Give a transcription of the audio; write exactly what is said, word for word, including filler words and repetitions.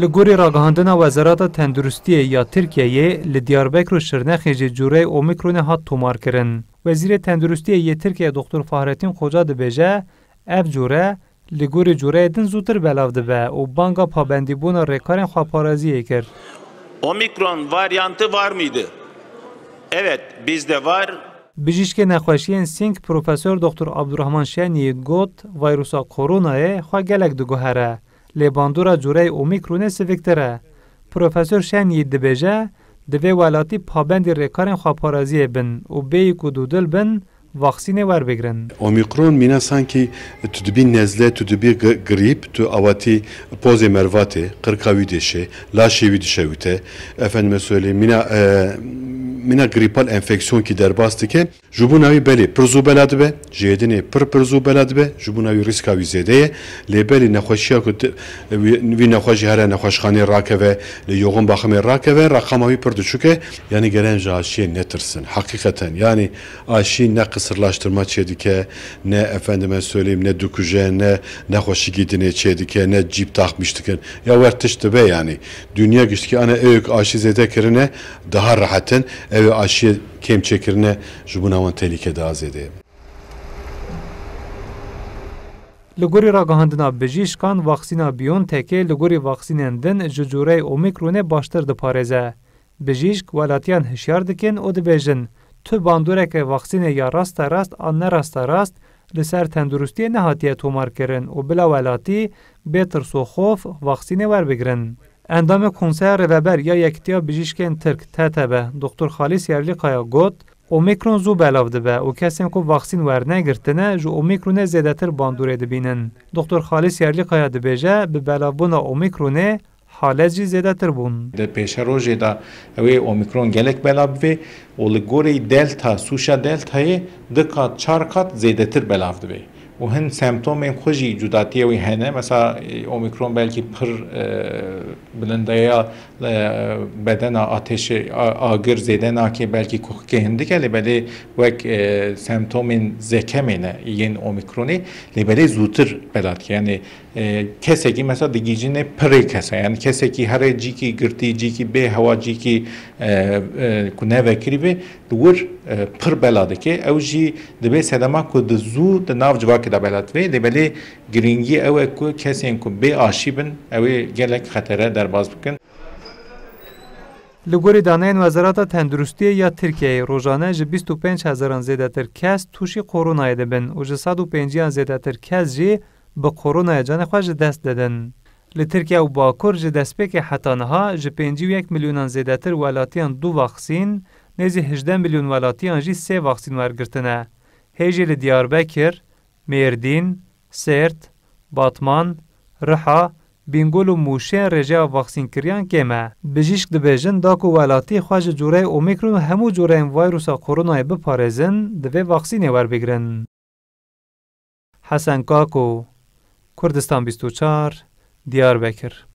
Li gorî ragihandina Wezareta Tenduristiyê ya Tirkiyeyê, li Diyarbekir û Şirnexê jî cûreyê Omîkronê hat tomarkirin. Wezîrê Tenduristiyê yê Tirkiyeyê Doktor Fahrettin Koca dibêje, ev cûre li gorî cûreyê din zûtir belav dibe û banga pabendîbûna rêkarên xweparaziyê kir. Omikron varyantı var mıydı? Evet, bizde var. Bijîşkê nexweşiyên sînk Profesor Doktor Abdurrahman Şenyiğit got, vayrusa koronayê xwe gelek diguhere, lê bandora cûreyê Omîkronê siviktir e. Profesor Şenyiğit dibêje, divê welatî pabendî rêkarên xweparaziyê bin û bêyî ku dûdil bin, vaksînê werbigrin. Omîkron mîna sankî tu dibî nezle, tu dibî gi- grîp, tu awatî pozê mervatê, qirka wî dêşê, laşê wî dişewite. Efendime söyleyeyim, mîna, e, mîna grîpal enfeksiyonkî derbas dike. Ji bona wî belê pir zû bela dibe, jêdinê pir pir zû bela dibe, ji bona wî rîska wî zêde ye. Lê belê nexweşiya ku ti- wî wî nexweşî here nexweşxaneyê rakeve, li yoxin baximê rakeve, reqama wî pir diçûk e. Yanî gere em ji aşiyê netirsin. Heqîqeten, yanî aşî ne qisirlaştirma çêdike, ne efendime söyleyeyim, ne dikuje, ne nexweşîkî dinê çêdike, ne cîb taxmîş dikin. Ya wer tişt dibe yanî. Dinya giştikî ana ewek aşî zêde kirine, daha rehet in. Ew ê aşiyê kêm çêkirine ji bona wan tehlîke daha zêde ye. Li gorî ragihandina bijîşkan, vaksîna BioNTechê li gorî vaksînên din ji cûreyê Omîkronê baştir diparêze. Bijîşk welatiyan hişyar dikin û dibêjin, tu bandoreke vaksînê ya rasterast an nerasterast li ser tenduristiyê nehatiye tomarkirin û bila welatî bê tirs û xof vaksînê werbigrin. Endamê Konseya Rêveber ya Yekîtiya Bijîşkên Tirk, T T B, Doktor Xalîs Yerlîkaya got, Omîkron zû belav dibe û kesên ku vaksîn wernegirtine ji Omîkronê zêdetir bandorê dibînin. Doktor Xalîs Yerlîkaya dibêje, bi belavbûna Omîkronê halet jî zêdetir bûn. Di pêşerojê de ew ê Omîkron gelek belav bivê û li gorî Delta, sûşa Deltayê du kat, çar kat zêdetir belav dibe. Û hin semptomên xwe jî cudatiyê wî hene. Mesela, e, Omîkron belkî pir, e, bilindeya, e, bedena ateşê, a- agir zêde nake, belkî kuxikê hindik e, lê belê wek, e, semptomên zekemê ne yên Omîkronê, lê belê zûtir bela dike. Yanî, e, kesekî mesela digihîjîne pirê kese, yanî kesekî here cîkî girtî, cîkî bê hewa, cîkî, e, e, ku ne vekirî be, li wir, e, pir bela dike. Ew jî dibe sedema ku di zû di nav civakê de bela dibe. Lê belê girîngî ew e ku kesên ku bê aşî bin, ew ê gelek xetere derbas bikin. Li gorî daneyên Wezareta Tenduristiyê ya Tirkiyeyê, rojane ji bîst û pênc hezaran zêdetir kes tûşî koronayê dibin û ji sed û pêncî an zêdetir kes jî bi koronayê canê xwe ji dest didin. Li Tirkiye û Bakur ji destpêkê heta niha ji pêncî û yek milyonan zêdetir welatiyan du vaksîn, nêzî hejdeh milyon welatiyan jî sê vaksîn wergirtine. Hê jî li Diyarbekir, Mêrdîn, Sêrt, Batman, Riha, Bîngol û Mûşê rêjeya vaksînkiriyan kêm e. Bijîşk dibêjin, da ku welatî xwe ji cûreyê Omîkron û hemû cûreyên vayrusa koronayê biparêzin, divê vaksînê werbigrin. Hesen Kako, Kurdistan bîst û çar, Diyarbekir.